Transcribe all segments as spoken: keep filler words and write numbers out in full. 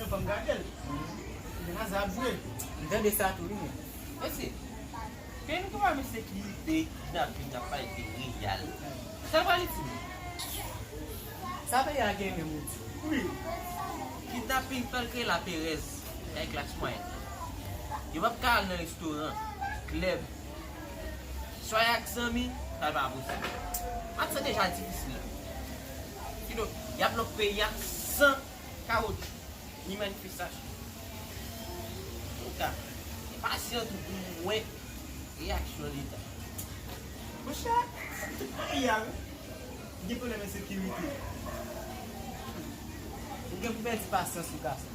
Fò m gade l. Gen nan zab vre. M tande sa tou, wi, men. Mesye, peyi nou konpa mesye ki te kidnapin, n ap pale de reyal. Sa pale di nou? Sa peyi a gen menm, ou di? Wi. Kidnapin pral kreye laperèz kay klas mwayèn. Yo p ap ka al nan restoran, klèb, sware ak zanmi, sa pa posib. Maten deja difisil la. Kidonk, y ap lòk peyi a san kawotchou, ni manifestasyon. Antouka, m pasyan tou pou m wè reyaksyon Leta. Monchè, tout peyi a, wi. Gen pwoblèm ensekirite. Ou gen pou pèdi pasyans ou, gason.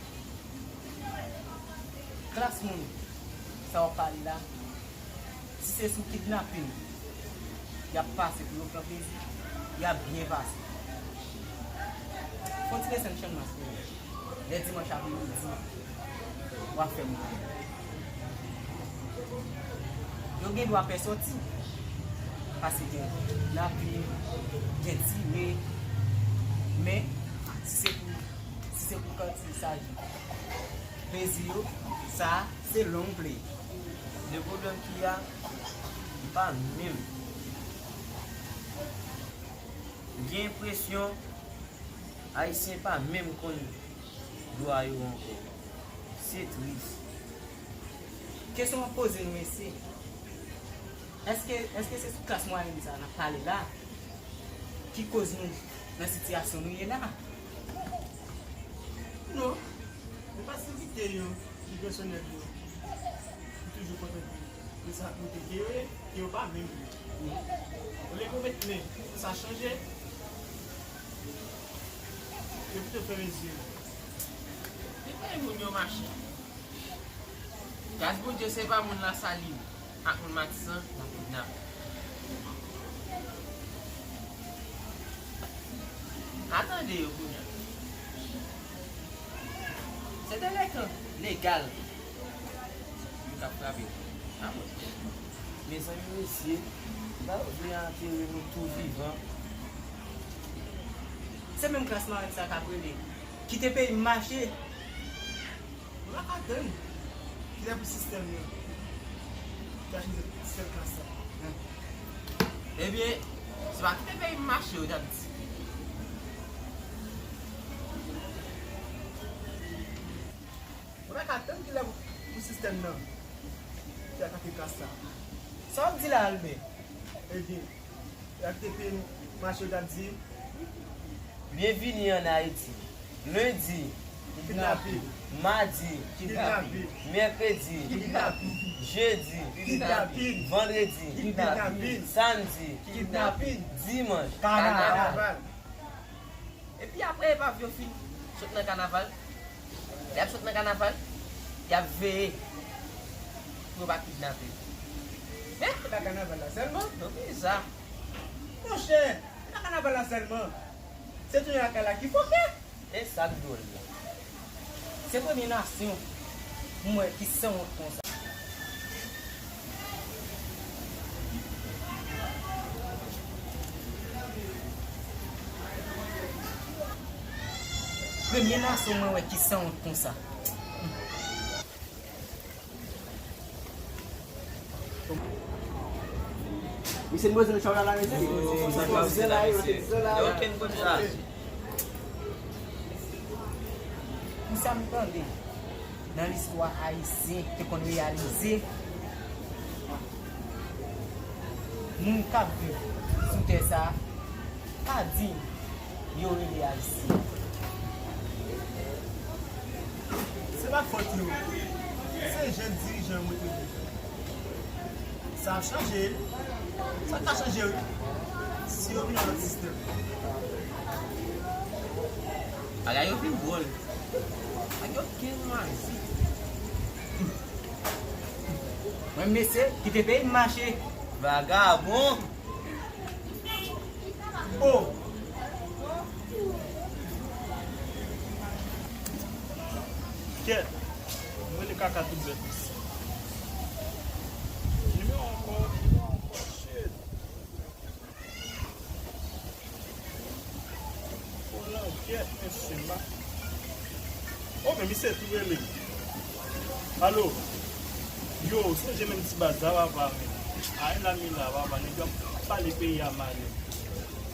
Klas moun, sa w ap pale la, si se sou kidnapin y ap pase pou yo pran plezi, y ap byen pase. Fò ti desann Channmas pou yo. Lè dimanch apremidi, w ap fè moun. Yo gen dwa pè sòti. Paske gen lapli, gen tire. Men, si se pou, si se pou kantite sa, plezi yo, sa, se long play. Le pwoblèm ki a, li pa menm. M gen enpresyon Ayisyen pa menm konn dwa yo ankò. Se tris. Kesyon m ap poze nou, mesye, èske, èske se sou klas mwayèn sa n ap pale la ki koz nou nan sitiyasyon nou ye la? Non. Men pasivite yo, ki pèsonèl yo, m toujou kontante de sa kote ke yo ye, ke yo pa menm vre. Olye pou met men pou sa chanje, yo pito fèmen zye yo. Li bay moun yo mache. Gras Bondye, se pa moun Lasalin ak moun Matisan n ap kidnape. Atande yo kounye a. Se delenkan legal yo k ap frape. Mezanmi, mesye, n ap vin antere nou tou vivan. Se menm klas marad sa k ap rele, kite peyi m mache. Mwen pa ka tann. Kilè pou sistèm nan te achize sèl klas la? Ebyen, se pa kite peyi m mache yo t ap di. Mwen pa ka tann kilè pou, pou sistèm nan te atake klas la. Sa w ap di la, Albè? Ebyen, y ap kite peyi m mache, yo t ap di. Byenvini ann Ayiti. Lendi, kidnapin. Madi, kidnapin. Mèkredi, kidnapin. Jedi, kidnapin. Vandredi, kidnapin. Samdi, kidnapin. Dimanch, kanaval. Epi apre epav yo fin sot nan kanaval, lè y ap sot nan kanaval, y ap veye pou yo pa kidnape. Hein? Se pa kanaval la sèlman? Non, ki sa? Monchè, se pa kanaval la sèlman. Se tounen lakay la ki foke. E sa k dwòl la, se premye nasyon m wè ki sanwont konsa. Premye nasyon mwen wè ki sanwont konsa. Misye n bezwen chay la, la, mesye. Yo, sa k ap fèt la, mesye? Yo, kenn konn sa. Pou sa m tande nan listwa ayisyen te konn reyalize, moun k ap viv sou tè sa a pa diy yo rele Ayisyen. Se pa fòt yo. Se jan dirijan yo montre yo. Sa ap chanje. Sa ka chanje, wi. Si yo vin nan lòt sistèm. Bagay yo vin dwòl. Pa gen okenn mwazi. Mwen, mesye, kite peyi m mache. Vagabon. Oh! Kèt! M rele kaka tout bèt isi. Nimewo ankò, nimewo ankò, shit! Oh non, kèt, mesye, m pa. Oh, Misye tou rele m. Alo. Yo, sonje menm ti baz la, papa, men. Ay, la, mi la, papa, nèg yo ap pale peyi a malè.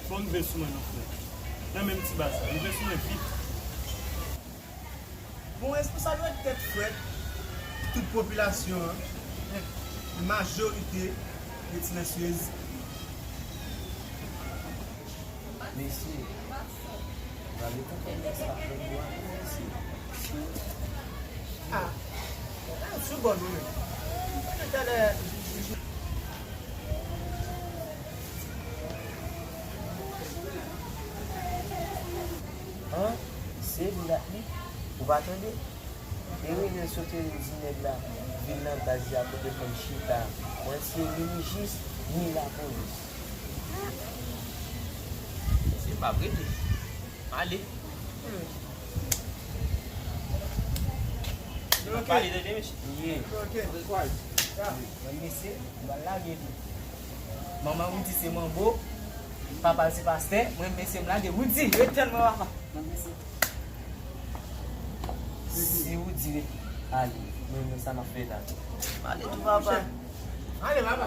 Fò m rive sou mwen non, frè. Nan menm ti baz la, rive sou mwen vit. Bon, responsab yo tèt frèt, tout popilasyon an, majorite yo ti nan syez. Mesye, gade konprann sa fè m bwa, mesye. Ah, ah, sou bò nou menm. Talè, An, se li la, li. Ou pa tande? E Renel sot te di nèg la vin nan baz la pou te konn chita. Mwen se ni jis, ni lapolis. Se pa vre tou. Ale. Pale tande, mesye. Ye. Mwen mesye, m pral lage tou. Manman Rudy se manbo, papa l se pastè, mwen mesye m lage Rudy, retenn mwen papa. Si Rudy ret ale, mwen menm sa m ap fè la. M ale tou papa. Ale papa.